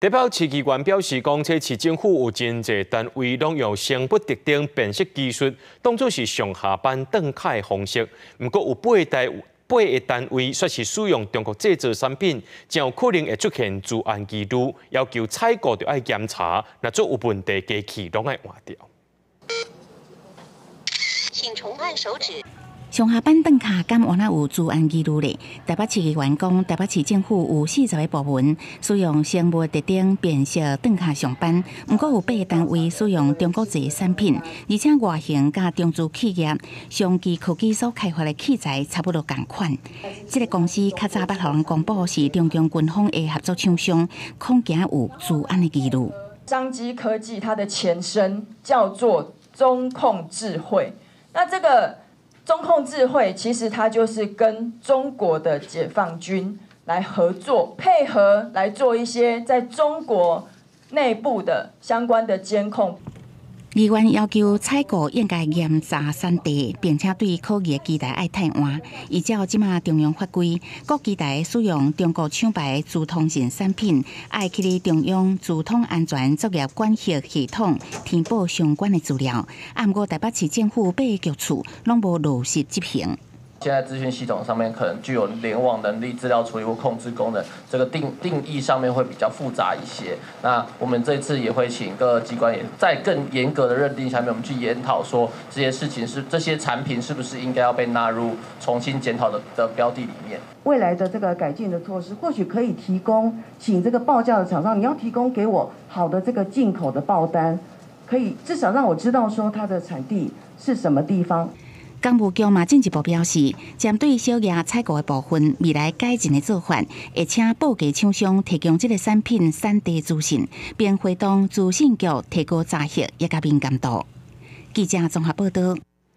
台北市議員表示，講這市政府有真濟單位攏用生物特徵辨識技術，當作是上下班轉卡的方式。毋過有八個單位煞是使用中國製造產品，真有可能會出現資安疑慮，要求採購著愛嚴查，若做有問題，機器攏愛換掉。請重按手指。上下班轉卡敢有哪有資安疑慮咧？台北市議員講，台北市政府有40個部門使用生物特徵辨識轉卡上班，毋過有八個單位使用中國製產品，而且外形佮中資企業商機科技所開發的器材差不多仝款。這個公司較早捌予人公布是中共軍方的合作廠商，恐驚有資安的疑慮。商機科技它的前身叫做中控智慧，那這個中控智慧其實它就是跟中國的解放軍來合作，配合來做一些在中國內部的相關的監控。議員要求採購應該嚴查產地，並且對可疑的機台愛汰換。依照這馬中央法規，各機台使用中國廠牌資通訊產品，愛去佇中央資通安全作業管轄系統填報相關的資料。啊，毋過台北市政府八個局處攏無落實執行。現在資訊系統上面可能具有聯網能力、資料處理或控制功能，這個定義上面會比較複雜一些。那我們這次也會請各個機關也在更嚴格的認定下面，我們去研討說這些事情是這些產品是不是應該要被納入重新檢討的標的裡面。未來的這個改進的措施，或許可以提供，請這個報價的廠商，你要提供給我好的這個進口的報單，可以至少讓我知道說它的產地是什麼地方。工務局嘛進一步表示，針對小額採購的部分，未來改進的做法，會請報價廠商提供這個產品產地資訊，並會同資訊局提高查核，以及敏感度。記者綜合報道。